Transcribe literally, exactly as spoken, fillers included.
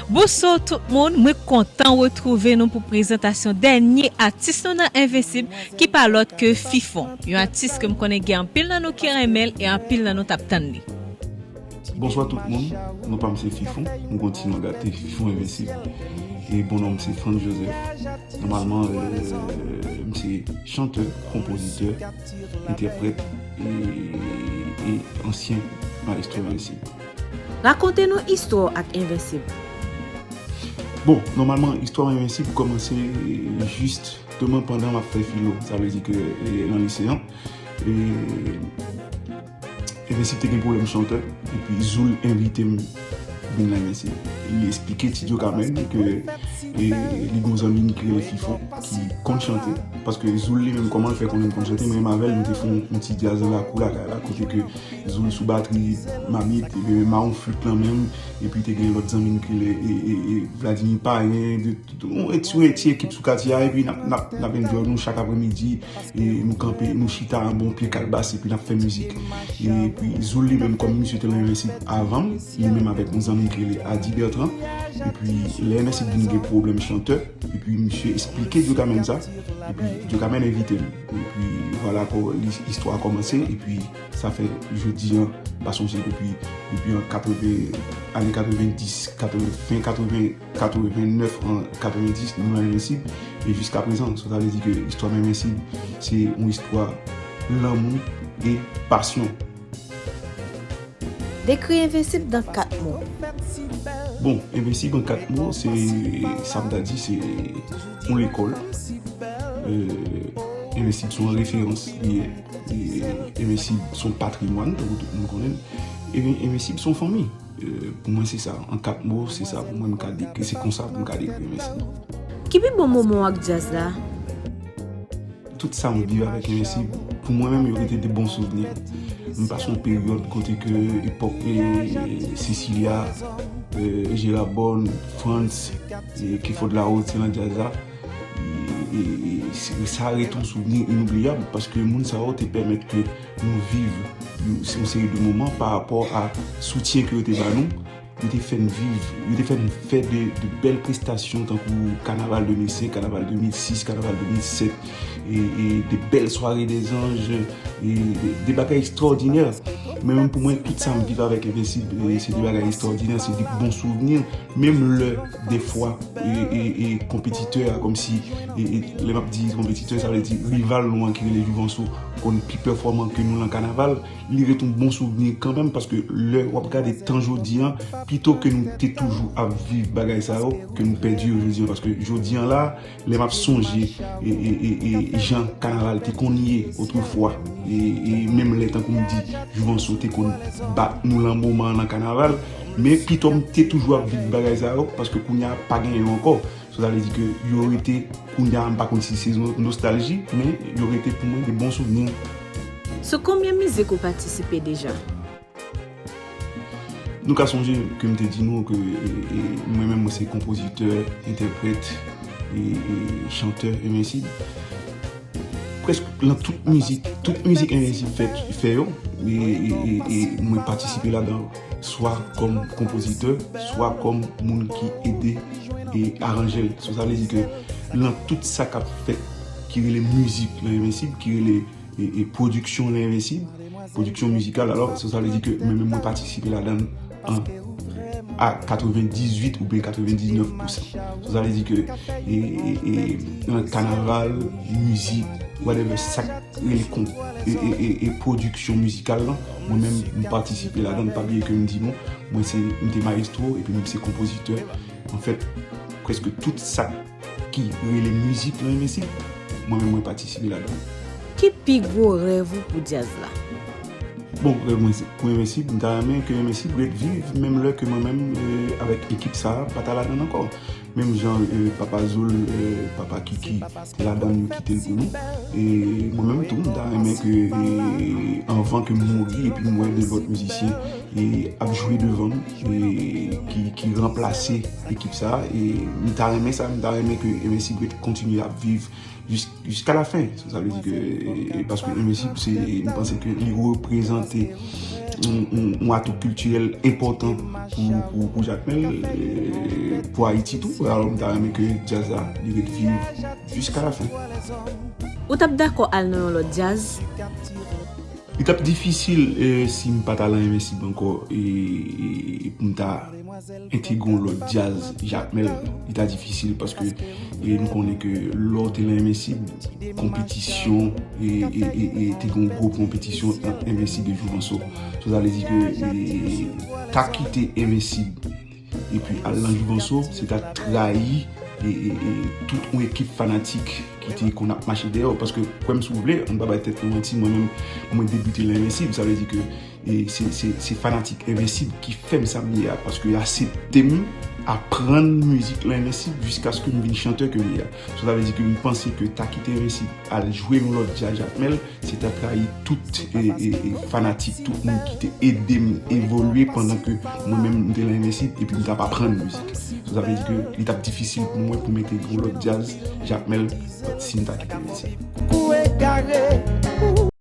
Bonswa tout moun, mwen kontan retwouve nou pou prezantasyon dènye atis nou nan Envensib ki pa lòt ke Fifon, yon atis ke m konnen gen anpil nan nou ki renmen l e anpil nan nou t ap tann li. Bonswa tout moun, non pa m se Fifon, nou kontinye gade Fifon Envensib. E bon non m se Franz Joseph. Nòmalman, euh, m se chantè, konpozitè, entèprèt e, e ansyen maestro Envensib. Rakonte nou istwa w ak Envensib. Bon, nòmalman, istwa Envensib kòmanse jisteman pandan m ap fè filo, sa vle di ke e, nan lise an. E, Envensib te gen pwoblèm chantè, epi Zoul envite m vin nan Envensib. Li esplike Ti Dyokamen ke e, li gen yon zanmi ki rele Fifon, ki konn chante, paske Zoul li menm kòman l fè konnen m konn chante, mwen menm avè l, nou te fè yon ti djaz nan lakou lakay la, kote ke Zoul sou batri, mamit, epi mawon flit lan menm, epi te gen lòt zanmi m ki rele e, e, e, Vladimir Payen, de, de, yon ti, yon ti ekip sou katye a, epi n ap, n ap, n ap enjoy nou chak apremidi, e nou kanpe, nou chita anba yon pye kalbas, epi n ap fè mizik. Epi Zoul li menm, kòm misye te nan Envensib avan m, li menm avèk yon zanmi ki rele Ady Bertrand, epi lè Envensib vin gen pwoblèm chantè, epi misye esplike Dyokamen sa, epi Dyokamen envite m. Epi vwala kò, li, istwa a kòmanse, epi sa fè jodi an, m pa sonje depi, depi an katreven, ane katrevendis, katreven, fen katreven, katrevennèf, an katrevendis, nou nan Envensib, e jiska prezan. Sa vle di ke istwa Envensib, se yon istwa lanmou e pasyon. Dekri Envensib nan kat mo. Bon, Envensib an kat mo, se, sa m ta di, se yon lekòl. Euh, Envensib se yon referans li ye. E Envensib se yon patrimwàn, tankou tout moun konnen l. E Envensib se yon fanmi. Euh, pou mwen, se sa. An kat mo, se sa pou mwen, m ka dekri, se konsa pou m ka dekri Envensib. Ki pi bon moman w ak djaz la? Tout sa m viv avèk Envensib, pou mwen menm, yo rete de bon souvni. M pase yon peryòd kote ke epòk e, e, Cecilia, e, Gérard Bonne, Frantz, e, Clifford Larose te nan djaz la. E, e, e, se, sa rete yon souvni inoubliyab, paske moun sa yo te pèmèt ke nou viv yon, yon seri de moman pa rapò a soutyen ke yo te ba nou. Yo te fè n viv, yo te fè n fè de, de bèl prestasyon tankou Kanaval de mil senk, Kanaval de mil sis, Kanaval de mil sèt, e, e de bèl sware dèzanj, e de, de bagay ekstraòdinè. Men menm pou mwen, tout sa m viv avèk Envensib, e se de bagay ekstraòdinè, se de bon souvni. Menm lè, dèfwa, e, e, e konpetitè a, kòmsi, e, e, lè m ap di konpetitè, sa vle di rival nou an ki rele Jouvanso, konn pi pèfòman ke nou nan kanaval, li ret yon bon souvni kanmenm, paske lè w ap gade tan jodi an, pito ke nou te toujou ap viv bagay sa yo, ke nou pèdi yo jodi an, paske jodi an la, lè m ap sonje, e, e, e, e, jan kanaval te konn ye otrefwa, e, e menm lè tankou m di, Jouvanso te konn bat nou lan moman an nan kanaval, men pito m te toujou ap viv bagay sa yo, paske kounye a pa genyen yo ankò. Sa vle di ke yo rete, kounye a m pa konn si se nostalji, men yo rete pou mwen de bon souvni. Sou konbyen mizik ou patisipe deja? Nou ka sonje ke m te di nou ke e, e, mwen menm mwen se konpozitè, entèprèt e, e chantè Envensib. Prèske lan tout mizik, tout mizik Envensib fè, fè yo, e, e, e, e mwen patisipe ladan, swa kòm konpozitè, swa kòm moun ki ede e aranje l. So, sa vle di ke lan tout sa k ap fèt ki rele mizik lan Envensib, ki rele e, e pwodiksyon lan Envensib, pwodiksyon mizikal, alò, so, sa vle di ke mwen menm mwen patisipe ladan l an a katrevendizuit oubyen katrevendiznèf pousan. So, sa vle di ke e, e, e, nan kanaval, mizik, whatever, sa k rele kon, e, e, e, e pwodiksyon mizikal lan, mwen menm m patisipe ladan l. Pa bliye ke m di nou, mwen se, m te mayestwo epi m se konpozitè. Anfèt, prèske tout sa ki rele mizik lan Envensib, mwen menm mwen patisipe ladan l. Ki pi gwo rèv ou pou djaz la? Bon, rèv mwen se pou Envensib, m ta renmen ke Envensib ret viv, menm lè ke mwen menm, e, avèk ekip sa a, pa ta ladan l ankò. Menm jan, e, Papa Zoul, e, Papa Kiki te ladan l, yo kite l pou nou. E mwen menm tou, m ta renmen ke, e, anvan ke m mouri, epi m wè de lòt mizisyen, e, ap jwe devan m, e, ki, ki ranplase ekip sa a. E m ta renmen sa, m ta renmen ke Envensib ret kontinye ap viv jis-, jiska la fen. Sa vle di ke, e, paske Envensib, se, m panse ke li reprezante yon, yon, yon atou kiltirèl enpòtan pou, pou, pou Jakmèl, e, pou Ayiti tou. Alò, m ta renmen ke djaz la, li ret viv jiska lafen. Ou t ap dakò al nan yon lòt djaz? Li t ap difisil eh, si m pa t al nan Envensib ankò e, e, e pou m ta entegre yon lòt djaz Jakmèl. Li ta difisil paske eh, nou konnen ke lè w te nan Envensib, konpetisyon e, e, e, e te gen yon gwo konpetisyon ant Envensib e Jouvanso. So, sa vle di ke eh, ta kite Envensib epi al nan Jouvanso, se ta trayi e, e, e, tout yon ekip fanatik ki te konn ap mache dèyè w. Paske, kwè m si w vle, ann pa bay tèt nou manti, mwen menm, mwen debite nan Envensib. Sa vle di ke e, se, se, se fanatik Envensib ki fè m sa m ye a. Paske y aksepte m aprann mizik nan Envensib jiskaske m vin chantè ke m ye a. So, sa vle di ke m panse ke ta kite Envensib al jwe yon lòt djaz Jakmèl, se ta trayi tout e, e, e, fanatik, tout moun ki te ede m evolye pandan ke mwen menm m te nan Envensib epi m t ap aprann mizik. So, sa vle di ke li t ap difisil pou mwen pou m entegre yon lòt djaz Jakmèl si m ta kite Envensib. Kou egare,